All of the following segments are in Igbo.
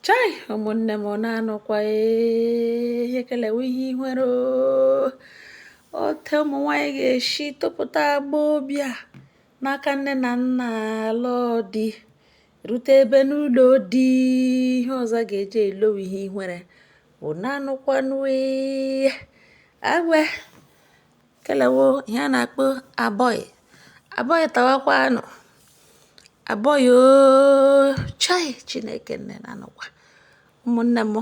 Chai, ụmụnne m, na-anụkwa ee, ihe kelewe ihe ihwere oo. Ote ụmụ nwaanyị ga-esi tụpụta agbọghọbịa n'aka nne na nna alụọ di, rute ebe n'ụlọ di, ihe ọzọ ga-eji elowe ihe ihwere na-anụkwanụ ee. Agwe kelewo ihe a na-akpọ abọyị abọyị tawakwanụ abọyị oo. Chai, Chineke nne, na-anụkwa ụmụnne m.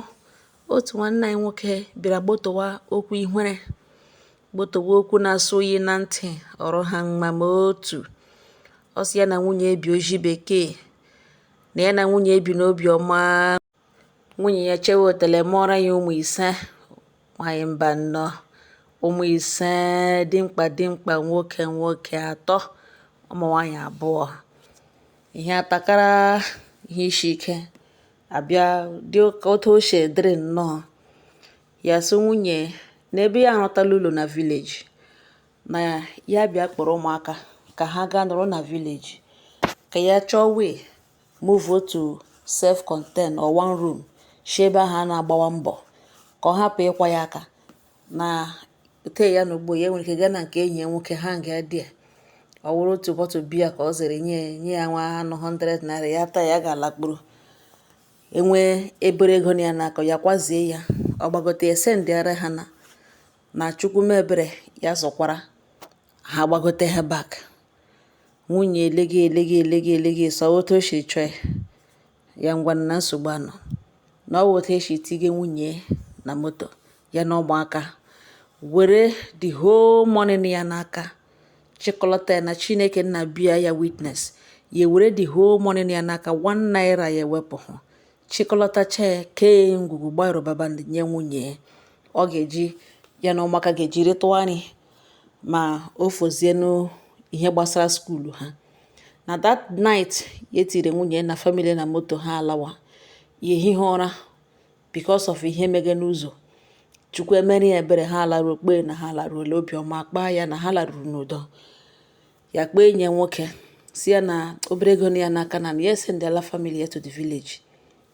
Otu nwanne anyị nwoke bịara gbotowa okwu ihwere, gbotowa okwu na-asụ oyi na ntị ọrụ ha mma. Ma otu ọ sị ya na nwunye bi oji bekee, na ya na nwunye bi n'obi ọma. Nwunye ya chewe otele mụọrọ ya ụmụ 5, nwaanyị mba nnọọ, ụmụ 5, dimkpa dimkpa, nwoke nwoke atọ, ụmụ nwaanyị abụọ. Ihe atakara, ihe isi ike abịa dị ka otu o si dịrị nnọọ. Ya sị nwunye na ebe ya arụtala ụlọ na village, na ya bịa kpọrọ ụmụaka ka ha gaa nọrọ na village, ka ya chọọ wee move to self contained or one room, si ebe ahụ a na-agbawa mbọ ka ọ hapụ ịkwa ya aka na te ya n'ugbo. Ya nwere ike gaa na nke enyi ya nwoke, ha nga dị ya, ọ wụrụ otu bottle biya ka ọ zere nye nye ya nwa anụ 100 naira, ya taa, ya ga-alakpuru. Enwee ebere ego na ya n'aka, ya kwazie ya, ọ gbagote ya, sendịara ha na Chukwu mebere ya zọkwara ha gbagote ha back. Nwunye elege elege elege elege sọ otu o si chọọ ya. Ngwa, na nsogbu anọ na ọ bụ otu esi tige nwunye na moto ya na ụmụaka, were the whole money na ya n'aka chịkọlọta ya, na Chineke nna bịa ya witness, ya were the whole money na ya n'aka, 1 naira ya ewepụ, hụ chịkọlọtacha ya, kee ngwugwu gba rubber band, nye nwunye. Ọ ga-eji ya na ụmụaka ga-eji retụwa nri ma o fozienu ihe gbasara school ha. Na that night ya etiri nwunye na family na moto, ha alawa. Ya ehighị ụra because of ihe mege n'ụzọ. Chukwu emere ya ebere, ha laruo kpee na ha laruola obiọma, kpaa ya na ha laruru n'udo. Ya kpee enyi ya nwoke, si ya na obere ego na ya n'aka, na ya esendịala family ya to the village,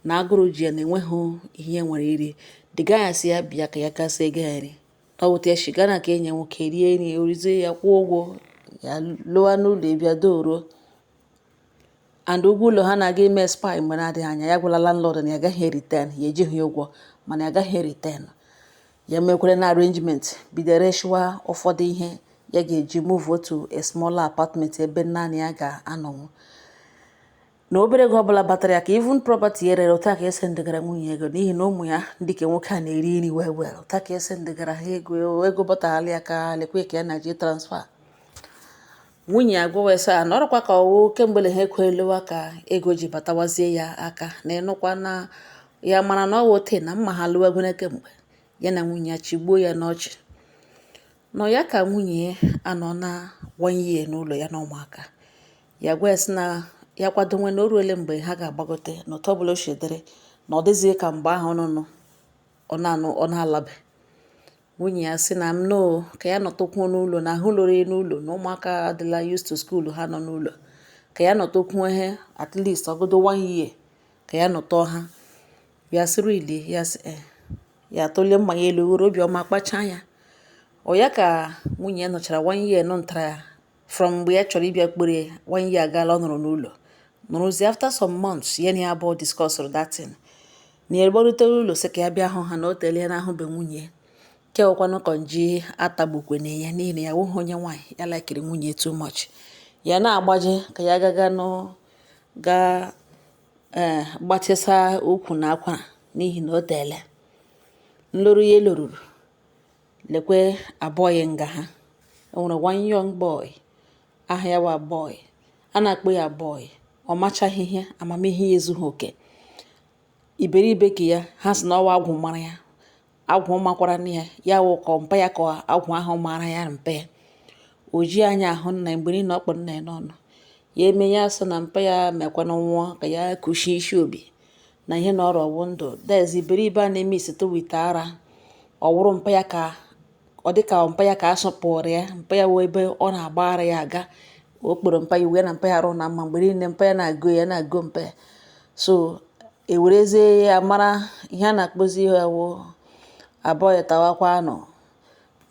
na agụrụ ji ya, na enweghị ihe nwere iri. The guy sị ya bịa ka ya gasa ego ya nri. Ọ wụta ya shiga na ka enyi ya nwoke rie nri, orizie ya, kwụọ ụgwọ ya, lụwa n'ụlọ ịbịa doruo. And ụgwọ ụlọ ha na-aga ime expire mgbe na-adịghị anya. Ya gwala landlord na ya agaghị return, ya ejighị ya ụgwọ, mana ya agaghị return. Ya mekwere na arrangement, bido reshiwa ụfọdụ ihe ya ga-eji move to a smaller apartment ebe naanị ya ga-anọnwụ, na obere ego ọbụla batara ya, ka even property ya rere, ụta ka ese ndegara nwunye ego, n'ihi na ụmụ ya ndị ke nwoke a na-eri nri well well. Ụta ka ese ndegara ha ego, ego bataghala ya, ka lekwe ka ya na-ji transfer. Nwunye ya gwawa sị a nọrọkwa ka ọwụ kemgbe ha ekwelewa ka ego ji batawazie ya aka, na ịnụkwa na ya mara na ọ wụ ote na mma ha lụwagwere kemgbe. Ya na nwunye ya chigbuo ya n'ọchị nọ ya ka nwunye ya anọ na one year n'ụlọ ya na ụmụaka. Ya gwa ya sị na ya kwadonwe na o ruole mgbe ha ga-agbagote, na otu ọbụla o si dịrị, na ọ dịghịzị ka mgbe ahụ nụnụ ọ na-anụ ọ na-alabe. Nwunye ya sị na m no, ka ya nọtụkwuo n'ụlọ, na ahụ loro ya n'ụlọ, na ụmụaka adịla used to school ha nọ n'ụlọ, ka ya nọtụkwuo ihe at least ọgọdọ one year, ka ya nọtọ ha. Ya sị really? Ya sị eh. Ya atụlie mma ya elu, were obiọma kpachaa ya. Ọ ya ka nwunye ya nọchara one year nọ ntara ya from mgbe ya chọrọ ịbịa kpere. One year agaala ọ nọrọ n'ụlọ, nọrọzie. After some months, ya na ya abụọ discussed that thing, na ya gbarutere ụlọ, sị ka ya bịa hụ ha, na o teele ya na-ahụbe nwunye kewakwanụ kọnji atagbukwene ya, n'ihi na ya wụghị onye nwaanyị ya likiri nwunye too much. Ya na-agbaje ka ya gaga nụ gaa ee gbatịsa ukwu na akwara, n'ihi na o teele nloru ya eloruru. Lekwe abụọ nga ha, o nwere one young boy, aha ya wa Boy, a na-akpọ ya Boy. Ọ machaghị ihe, amamihe ya ezughị oke, iberibe ka ya ha sị na ọwa agwụ mara ya, agwụ makwara nne ya, ya wụ ka mpa ya, ka agwụ ahụ mara ya mpe ya. O ji anya ahụ nna ya mgbe niile, ọ kpọ nna ya n'ọnụ, ya eme ya sị na mpa ya mekwana nwụọ, ka ya kushie isi obi na ihe na ọrụ ọwụ ndụ dez. Iberibe a na-eme isite wite ara, ọ wụrụ mpa ya, ka ọ dị ka mpa ya ka a sụpụrụ ya. Mpa ya wụ ebe ọ na-agba ara ya aga, o kporo mpa ya uwe na mpa ya arụ na mma. Mgbe niile mpa ya na-agụ ya, na-agụ mpa ya. So Ewerezie ya mara ihe a na-akpọzi ya wụ abụọ ya tawakwa anụ,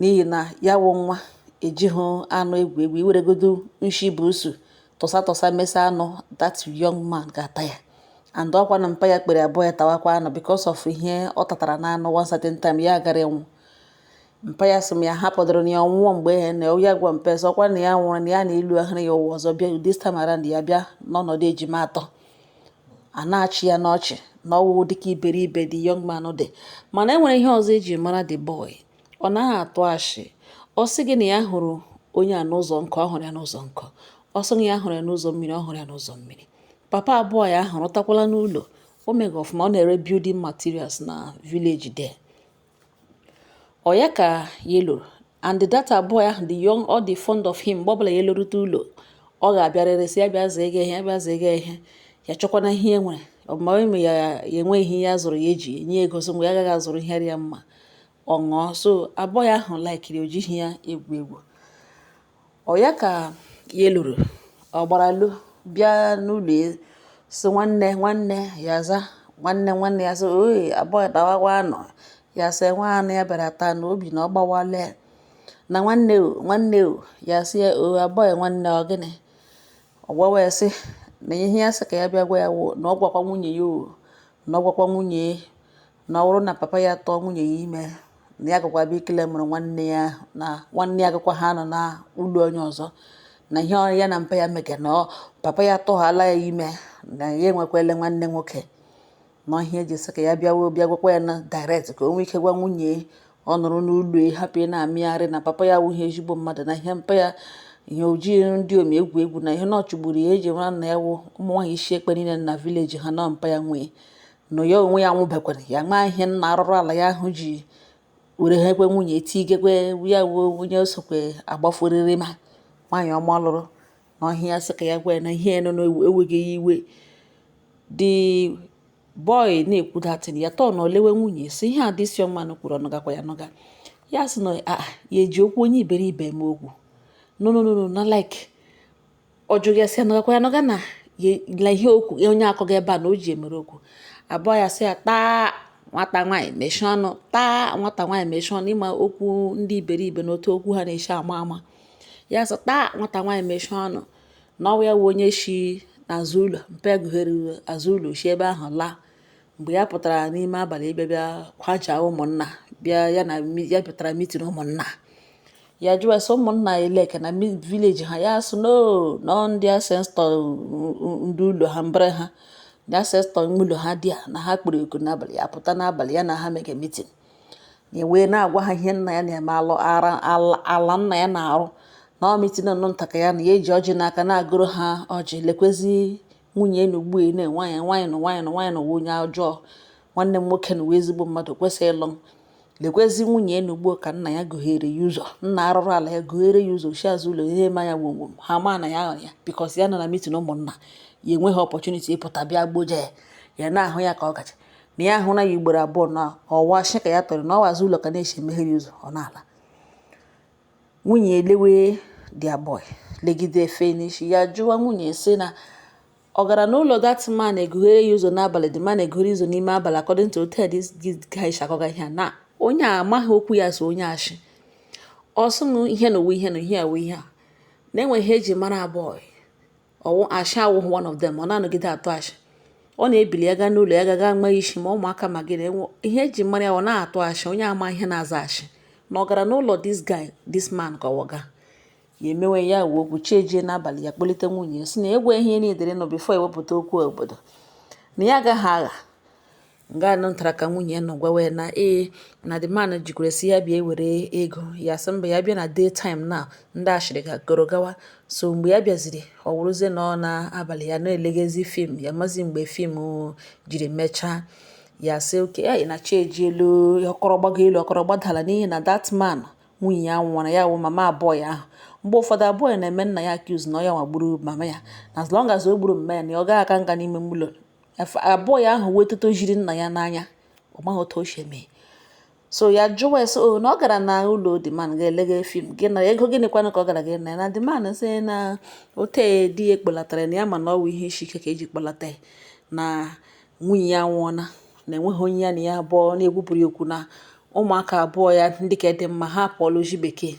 n'ihi na ya wụ nwa ejighị anụ egwu egwu. Iweregodo nshi busu tụsa tụsa mesa anụ, that young man ga-ata ya. And ọkwa na mpa ya kpere abụọ ya tawakwa anụ because of ihe ọ tatara n'anụ one certain time, ya gara ịnwụ. Mpa ya sị m ya hapụdoro na ya ọnwụọ mgbe ya na ya gwa mpa sị ọkwa na ya nwụrụ na ya na ilu ahụrụ ya ụwa ọzọ bịa. This time around, ya bịa n'ọnọdụ ejima atọ, a na-achị ya n'ọchị na ọwụwụ dịka iberibe the young man dị. Mana e nwere ihe ọzọ eji mara the boy: ọ naghị atụ ashị. Ọ sị gị na ya hụrụ onye a n'ụzọ nkọ, ọ hụrụ ya n'ụzọ nkọ. Ọ sị na ya hụrụ ya n'ụzọ mmiri, ọ hụrụ ya n'ụzọ mmiri. Papa abụọ ya ahụ rụtakwala n'ụlọ o mega ọfụma. Ọ na-ere building materials na village there. Ọ ya ka ya lụrụ, and that abụọ ahụ, the young, ọ dị fond of him. Mgbe ọbụla ya lụrute ụlọ, ọ ga-abịarịrị sị ya bịa zaa ego ihe, ya bịa zaa ego ihe. Ya chọkwana ihe e nwere ma eme ya, ya enwe ihe ya zụrụ, ya eji enye ego. So mgbe ya agaghị azụrụ ihe ya mma, ọ ṅụọ. So abụọ ya ahụ likiri, o jighị ya egwu egwu. Ọ ya ka ya lụrụ, ọ gbara lu bịa n'ụlọ ya, sị nwanne nwanne ya, za nwanne nwanne ya, sị oyi abụọ ya tawakwa anụ. Ya sị nwa anụ ya bịara taa na obi na ọ gbawala na nwanne o, nwanne o. Ya sị ya o abụọ ya nwanne, ọ gịnị? Ọ gwawa ya sị na ihe ya sị ka ya bịa gwa ya wụ na ọ gwakwa nwunye ya o, na ọ gwakwa nwunye na ọ bụrụ na papa ya tọọ nwunye ya ime, na ya gakwa bịa ikele mụrụ nwanne ya, na nwanne ya gakwa ha nọ na ụlọ onye ọzọ, na ihe ya na mpa ya mege na papa ya tọghala ya ime, na ya enwekwele nwanne nwoke, na ihe eji sị ka ya bịawo bịa gwakwa ya na direct, ka o nwee ike gwa nwunye ọ nọrọ n'ụlọ ya, hapụ ị na-amịgharị na papa ya awụghị ezigbo mmadụ, na ihe mpa ya ihe ojii ndị omi egwu egwu, na ihe na ọ chụgburu ya eji mara na ya wụ ụmụ nwaanyị isi ekpe niile na village ha, na mpa ya nwee na ya onwe ya nwụbekwara ya ma ihe nna arụrụ ala ya ahụ ji were ha ekwe nwunye tigekwe ya wụ onye sokwe agbafurịrị ma nwaanyị ọma lụrụ. Na ọhịa ya sị ka ya gwa ya na ihe nọ na-eweghị ya iwe. The boy na-ekwu datin ya tọọ na olewe nwunye si ihe a this young man kwuru, ọnụgakwa ya nụga ya sị na a ya eji okwu onye iberibe eme okwu. No, no, no, no, na like ọ jụrụ ya sị ya nụgakwa ya nụga na na ihe okwu onye akọga ebe a na o ji emere okwu abụọ. Ya sị ya taa nwata nwaanyị mechie ọnụ, taa nwata nwaanyị mechie ọnụ. Ịma okwu ndị iberibe na otu okwu ha na-esi ama ama. Ya sị taa nwata nwaanyị mechie ọnụ, na ọwụ ya wụ onye shi n'azụ ụlọ mpe gụghere azụ ụlọ si ebe ahụ laa mgbe ya pụtara n'ime abalị ịbịa bịa kwaja ụmụnna bịa ya na ya pụtara meeting ụmụnna. Ya jụwa sị ụmụnna eleke na village ha. Ya sị no, nọ ndị ancestor ndị ụlọ ha mbere ha, ndị ancestor ụlọ ha dị a na ha kpere oku n'abalị, ya pụta n'abalị, ya na ha mege meeting, ya wee na-agwa ha ihe nna ya na-eme, alụ ara ala nna ya na-arụ na ọ meeting nọ nta ka ya na ya eji ọjị n'aka na-agụrụ ha ọjị. Lekwezi nwunye na ugbu a na nwaanyị nwaanyị na nwaanyị na nwaanyị na onye ọjọọ, nwanne m nwoke na ezigbo mmadụ kwesịrị ịlụ m. Lekwezi nwunye na ugbu ka nna ya gụghere ya ụzọ, nna arụrụ ala ya gụghere ya ụzọ si azụ ụlọ ihe ma ya gwomgwom ha ma na ya hụrụ ya because ya nọ na meeting ụmụnna, ya enweghị opportunity ịpụta bịa gboje ya. Ya na-ahụ ya ka ọ gacha na ya ahụra ya ugboro abụọ na ọwa shi ka ya tọrọ na ọwa azụ ụlọ ka na-esi emeghere ụzọ ọ na-ala. Nwunye elewe their boy legide efe n'isi ya, jụwa nwunye sị na ọ gara n'ụlọ that man egughere ya ụzọ n'abalị, the man egughere ụzọ n'ime abalị, according to otu this guy si akọga ihe a, na onye a amaghị okwu ya so onye ashị. Ọ sị m ihe na owu ihe na ihe awụ ihe a na-enwe ihe eji mara abụọ ọwụ ashị awụghị one of them. Ọ na-anọgide atụ ashị, ọ na-ebili ya gaa n'ụlọ ya gaga nwee isi ma ụmụaka ma gịnị ihe eji mara ya, ọ na-atụ ashị, onye ama ihe na-aza ashị, na ọ gara n'ụlọ this guy, this man, ka ọ ga ya emewe ya wee okwu chi ejie n'abalị. Ya kpọlite nwunye ya sị na egwe ihe niile nọ before ewepụta okwu obodo na ya agaghị agha nga anụ ntara ka nwunye ya nọ gwawa ya na ee, na the man jikwara si ya bịa ewere ego. Ya sị mba, ya bịa na day time na ndị ashịrị goro gawa. So mgbe ya bịaziri, ọ wụrụzie na ọ na-abalị ya na-elegezi film ya mazi mgbe film jiri mechaa. Ya sị oke ya na chi ejielu, ọkọrọ gbago elu, ọkọrọ gbadala, n'ihi na that man nwunye ya nwụrụ ya wụ mama abụọ ya ahụ. Mgbe ụfọdụ abụọ ya na-eme nna ya accuse na ọ ya nwagburu mama ya, na as long as o gburu mama ya na ọ gaghị aka nga n'ime ụlọ abụọ ya ahụ wee toto jiri nna ya n'anya. Ọ maghị otu o si eme. So ya jụwa ya sị o na ọ gara na ụlọ the man ga-elege film gị na ego gịnịkwanụ ka ọ gara gị na the man sị na ote di ya kpọlatara na ya, ma na ọ wụ ihe isi ike ka eji kpọlata ya na Nwunye ya nwụọna, na enweghị onye ya na ya abụọ na-ekwupụrụ ya okwu, na ụmụaka abụọ ya ndị ka dị mma ha apụọla ozi bekee,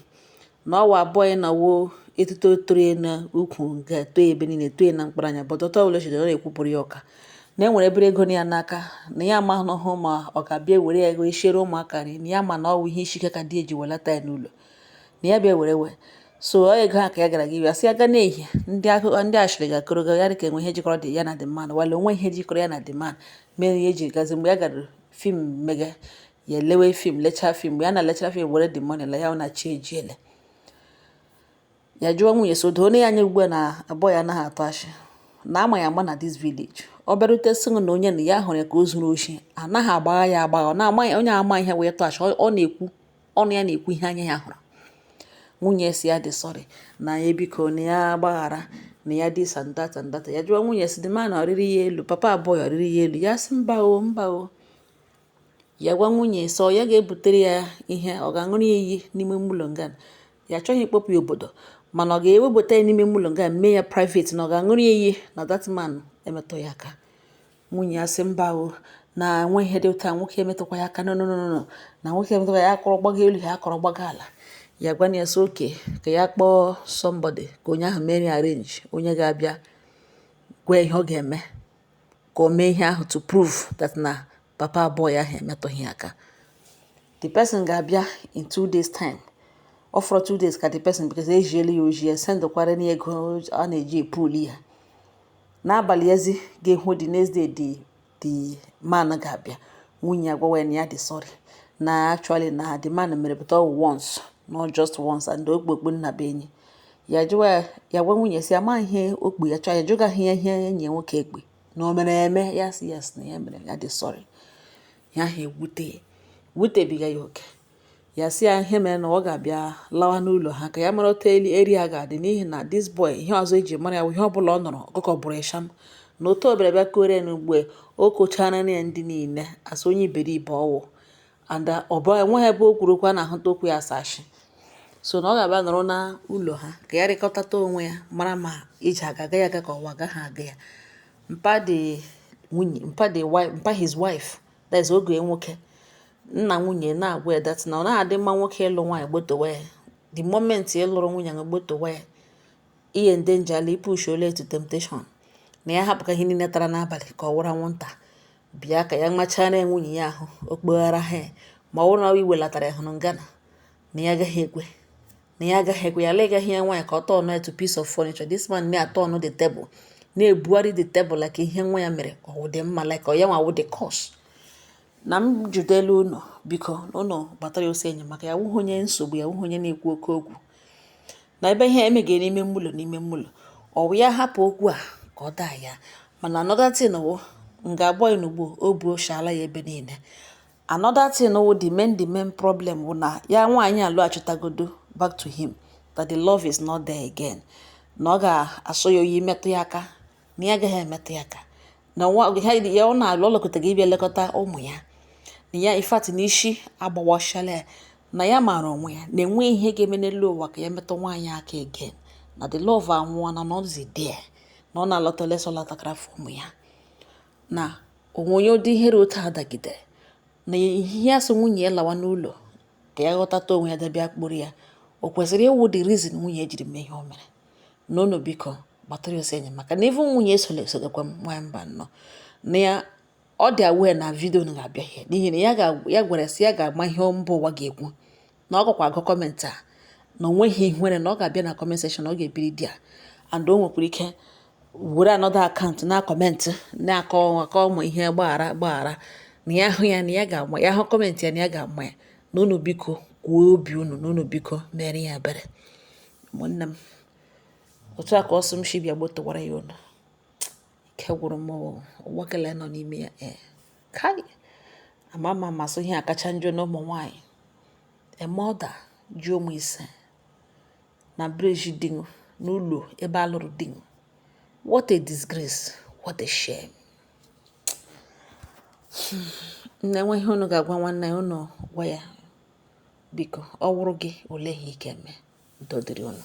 na ọwa abụọ ya na wo etuto toro ya na ukwu ga-eto ebe niile, too ya na mkpụrụ anya, but otu ọbụla o chiri ọ na-ekwupụrụ ya ụka, na e nwere ebere ego ya n'aka, na ya amaghị ma ọ ga-abịa were ya ego eshiere ụmụaka nri, na ya ma na ọ wụ ihe isi ike ka di eji welata ya n'ụlọ, na ya bịa were wee so ọ ego ha ka ya gara gị ya sị ya ga n'ehihie ndị akụ ndị ashịrị ga-akọrọ ya dịka enwe ihe jikọrọ dị ya na the man, wala onwe ihe jikọrọ ya na the man mere ya eji gazi. Mgbe ya gara film mege ya elewe film, lechaa film, mgbe ya na-elechara film were the money la ya na chi ejiele. Ya jụọ nwunye so doo ya anya ugbu a na abụọ ya anaghị atụ ashị na ama ya agba na this village. Ọ bịarute sị na onye na ya hụrụ ya ka o zuru oshi, anaghị agbagha ya agbagha, ọ na-ama onye ama ihe wee tụ ashị, ọ na-ekwu ọnụ ya na-ekwu ihe anya ya hụrụ. Nwunye si ya dị sorry, na ya biko na ya gbaghara, na ya this and that and that. Ya jụọ nwunye si the man ọrịrị ya elu, papa abụọ ya ọrịrị ya elu? Ya sị mba o, mba o. Ya gwa nwunye sọ ya ga-ebutere ya ihe ọ ga-aṅụrụ ya iyi n'ime ụlọ nga, ya achọghị ịkpọpụ ya obodo, mana ọ ga-ewebata ya n'ime ụlọ nga mee ya private, na ọ ga-aṅụrụ ya iyi na that man emetụ ya aka. Nwunye ya sị mba o, na enwe ihe dị ụtọ, nwoke emetụkwa ya aka, no, no, no, no, na nwoke emetụkwa ya, akọrọ gbago elu ya akọrọ gbago ala. Ya gwa ya sị oke ka ya kpọọ somebody ka onye ahụ mere arrange onye ga-abịa gwa ihe ọ ga-eme ka o mee ihe ahụ to prove that na papa abụọ ya ahụ emetụghị aka. The person ga-abịa in 2 days time. Ọ fọrọ 2 days ka the person, because ejiela ya oji ya sendkwara ya ego a na-eji epuli ya n'abalị ezi ga-ehụ. The next day the man ga-abịa. Nwunye ya gwawa ya na ya dị sorry, na actually na the man mere but all once, not just once, and okpokpo nna be enyi ya. Jụwa ya, ya gwa nwunye si ama ihe okpu ya chọọ ya jụgaghị ya ihe enyi ya nwoke ekpe na o mere eme. Ya sị yes, na ya mere, ya dị sorry. Ya ahụ ewute wutebiga ya oke. Ya sị ya ihe mere na ọ ga-abịa lawa n'ụlọ ha ka ya mara otu eri ya ga-adị, n'ihi na this boy, ihe ọzọ eji mara ya bụ ihe ọbụla ọ nọrọ ọkụkọ bụrụ ịsham, na otu ọ bịara bịa kore ya n'ugbo o kochara ya ndị niile asị onye iberibe ọwụ, and ọ bụ enweghị ebe o kwuru okwu a na-ahụta okwu ya asa ashị. So na ọ ga-abịa nọrọ n'ụlọ ha ka ya rịkọtata onwe ya mara ma ije aga aga ya aga ka ọwa agaghị aga ya. Mpa the nwunye, mpa the wife, mpa his wife, that is oge nwoke nna nwunye na-agwa ya that na ọ naghị adị mma nwoke ịlụ nwaanyị gbotowa ya. The moment ị lụrụ nwunye gị gbotowa ya, ihe endanger ala ipush ole to temptation, na ya hapụ ka ihe niile tara n'abalị ka ọ wụrụ anwụnta bịa ka ya machara ya nwunye ya ahụ okpoghara ha ya, ma ọ bụrụ na ọ iwelatara ya hụrụ ngana, na ya agaghị ekwe, na ya agaghị ekwe ya legaghị ya nwaanyị ka ọ turn ya to piece of furniture. This man na-aturn the table, na-ebugharị the table like ihe nwa ya mere ọ dị mma, like ọ ya nwa wụ the cause. Na m jidelu unu biko na unu gbatara ya ọsọ enyemaka, ya wụghị onye nsogbu, ya wụghị onye na-ekwu oke okwu na ebe ihe emegere n'ime mmụlọ n'ime mmụlọ ọ wụ ya hapụ okwu a ka ọ daa ya. Mana another thing wụ nga abụọ n'ugbo o bu oshala ya ebe niile. Another thing wụ the main problem wụ na ya nwaanyị alụghachitagodo back to him, that the love is not there again, na ọ ga-asọ ya oyi metụ ya aka, na ya agaghị emetụ ya aka, na nwa ya ọ na-alụ ọlọkọta gị ịbịa lekọta ụmụ ya, na ya in fact na isi agbawashala ya, na ya maara onwe ya na enweghị ihe ga-eme n'elu ụwa ka ya metụ nwaanyị aka again, na the love anwụọ, na nọzi there, na ọ na-alọta lesọ latakara afọ ụmụ ya, na onwe onye ụdị ihere otu a dagidere, na ihe ya so nwunye ya lawa n'ụlọ ka ya ghọtata onwe ya dabịa kpụrụ ya. O kwesịrị ịwụ the reason nwunye ya jiri mee ihe o mere na unu biko gbatara ọsọ enyemaka, na even nwunye esola esogakwa m nwaanyị mba nnọọ, na ya ọ dị aware na video na ga-abịa here, n'ihi na ya ga ya gwara sị ya ga-ama ihe mba ụwa ga-ekwu, na ọ gakwa agụ comment a, na o nweghị ihere, na ọ ga-abịa na comment section, ọ ga-ebiri di ya, and o nwekwara ike were another account na comment na-akọ akọ ụmụ ihe gbaghara gbaghara, na ya hụ ya na ya ga-ama ya, hụ comment ya na ya ga-ama ya. Na unu biko kwuo obi unu, na unu biko mere ya ebere. Ụmụnne m, otu a ka ọsọ m shi bịa gbotowara ya unu. Ike gwụrụ m. Ụwa kele nọ n'ime ya ee kai ama ama amasị ihe a kacha njọ na ụmụ nwanyị, a mother ji ụmụ 5 na bridge di n'ụlọ ebe a lụrụ di. What a disgrace, what a shame. Nne, enwe ihe unu ga-agwa nwanne ya, unu gwa ya biko. Ọ wụrụ gị, olee ihe ike mee? Udo dịrị unu.